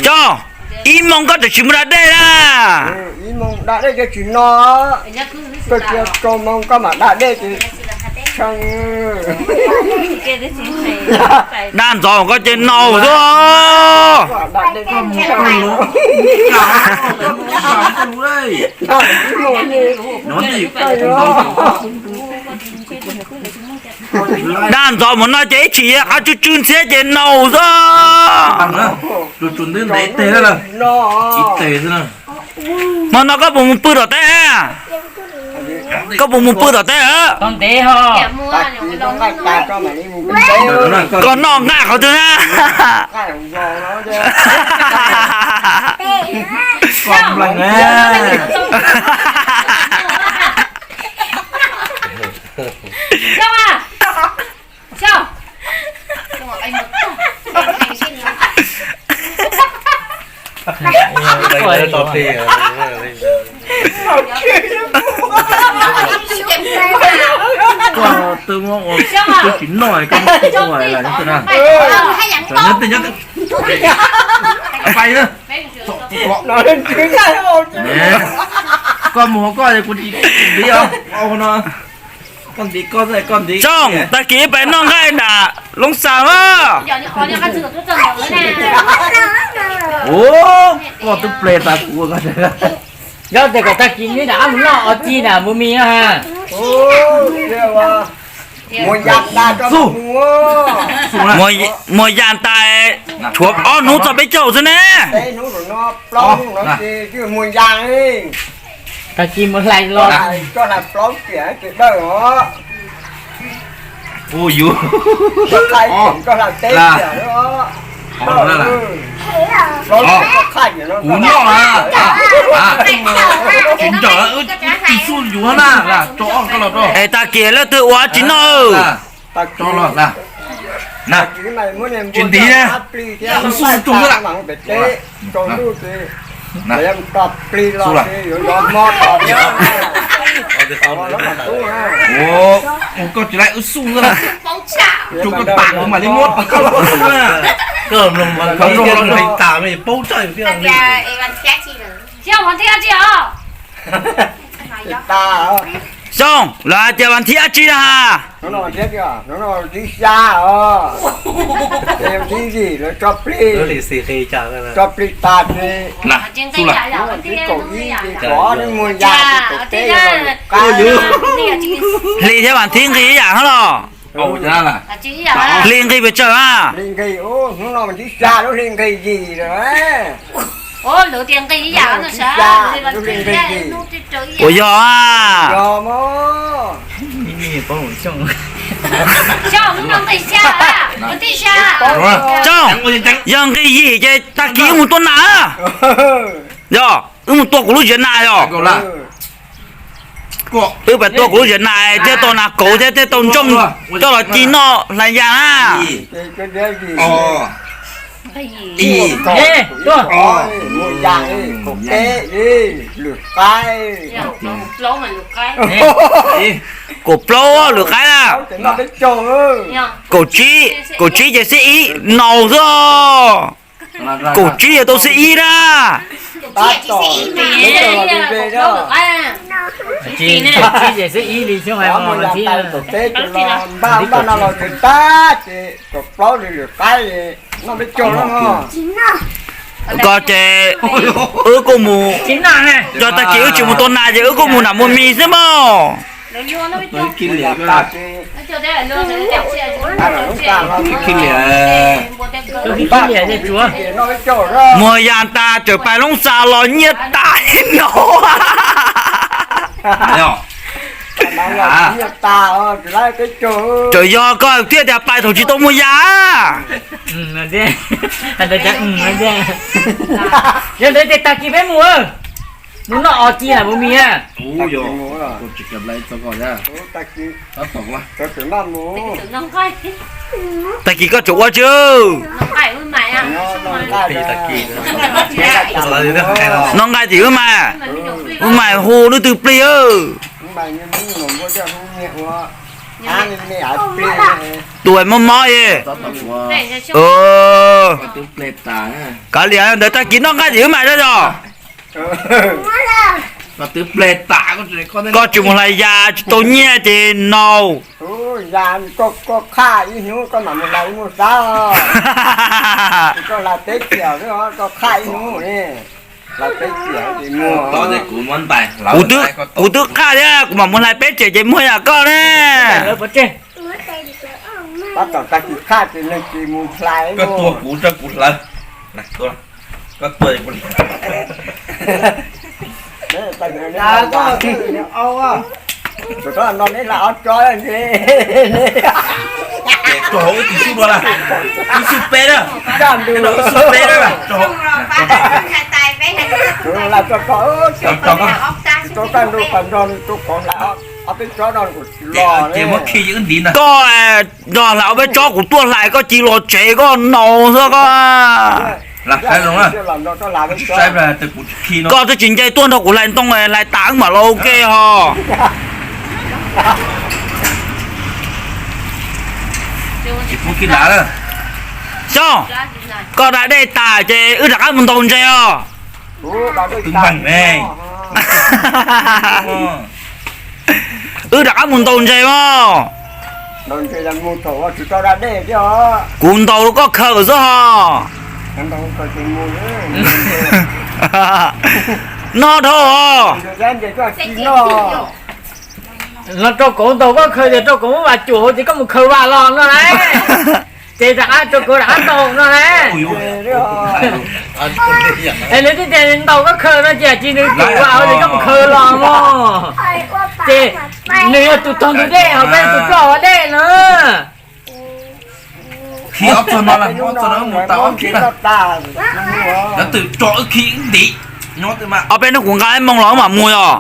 Coj, ib moos koj tseem tsis mus da dej na. Da ntxov koj ces nau xwb. Da ntxov mus no ces ib chim qab tsw tsw ntxhiab ces nau xwb. Hmo no koj puas mus pw tom teb? Koj puas mus pw tom teb? Koj noj nqaij qhov twg na? Koj twb muab ua, twb tsis noj koj muab ua lawm na. Nyob twj nyob twj. Pais na. Koj mus hauv koj, kuv tsis ntiv os. Koj ntiv koj xwb, koj ntiv. Tsoom, tag kis pais noj nqaij nram Loob Xas mas. Ua, koj twb ple tas kuv. Yog tias kom tag kis neb rov qab mus noj os ci na mus mis no ha. Muag yas tas, tshuav ob hnub txog peb caug xwb ne. Tag kis mus hlais los. Kuv noj, tsis ntsawm, ib xub yuav na, tso koj los rau. Es tag kis leej twg ua tsis noj? Tsis ntiv, ib xub tsuag xwb. Koj tsis laib ib xub xwb, tsuav koj tas kuv mam li muab koj los xwb na. Koj mloog los tas paub txaj. Xyoo, lawv hais tias vas thib dab tsi na ha? Hli thiab vas thib nqis ib yam hab los? Hli nqis pes tsawg a? Ua yog a. Tsoom, yog nqis yim ces tag kis wb mus tua nas. Yog, wb mus tua kuv lub ziav nas yog. Wb pais tua kuv lub ziav nas thiaj tau nas kauv thiab thiaj tau ntsooj coj los ci noj hlais yas na. Kaum plaub lwm qaib na. Kaum tsib, kaum tsib ces xiab ib, nau xwb. Kaum tsib yog tau xiab ib na. Koj ces wb kuj mus, yog tag kis wb tsis mus tua nas ces wb kuj mus nram Muas Mis xwb mog. Muag yas tas tseem pais Loob Xas los nyiaj tas no. Tseem yog koj thiaj tias pais thaum tsis tau muag yas. Yog ntawd ces tag kis peb mus, mus noj os ci na Muas Mis. Tag kis koj tseem ua tsis? Noj nqaij tim wb mas, wb mas hu leej twg plig. Tus mob mob es. Kav liam ntawd tag kis noj nqaij tim wb mas zog. Koj tsis mus hlais yas tsis tau nyiaj ces no. Koj qhaj ib hnub koj mam mus hlais ib hnub xwb. Koj hlais peb tiam xwb, koj qhaj ib hnub ne. Hlais peb tiam ces muag. Kuv twb qhaj thiab, kuv mam mus hlais peb tiam ces muag yam koj ne. Tab tom tag kis qhaj ces neeg tsis mus hlais. Koj tuag kuv rau kuv hlawv. Koj tuag kuv Tsuas no neb hlais ob tsob. Rau hauv wb tis xub dua lawm. Wb xub peb na. Wb xub peb na. Rau hauv. Tsuas kaj ntug pas nrog tus qhov hlais ob peb tsob no kuj tsis los. Ces muab khi wb ntiv ntag. Koj nrog hlais ob peb tsob kuv tuaj hlais koj cia los tsev koj naus xwb koj. Koj twb tsis nce tuaj nrog kuv hlais ntoo hlais tas wb mam los ua ke ho. Xyooj, koj da dej tas ces wb rov qab mus ntaus ntses os. Wb rov qab mus ntaus ntses os. Kuv ntaus rau koj khaws xwb ho. Noj dhau os. Los rau kuv ntaus koj khaws ces rau kuv muab vas cuam hauv ces koj mus khaws vas los no lauj. Ces rov qab rau kuv rov qab ntaus no lauj. Es nws twb tias ntaus koj khaws no ces tsis nws cuam vas hauv ces koj mus khaws los mog. Ces nws yog tus tog ntug dej ho peb yog tus ploj hauv dej no. Khi ob txog no, ob txog no mus tau ob khi na. Lawv twb tso wb khi ntiv. Ob peb hnub kuv nqa ib moos los wb mam mus yom.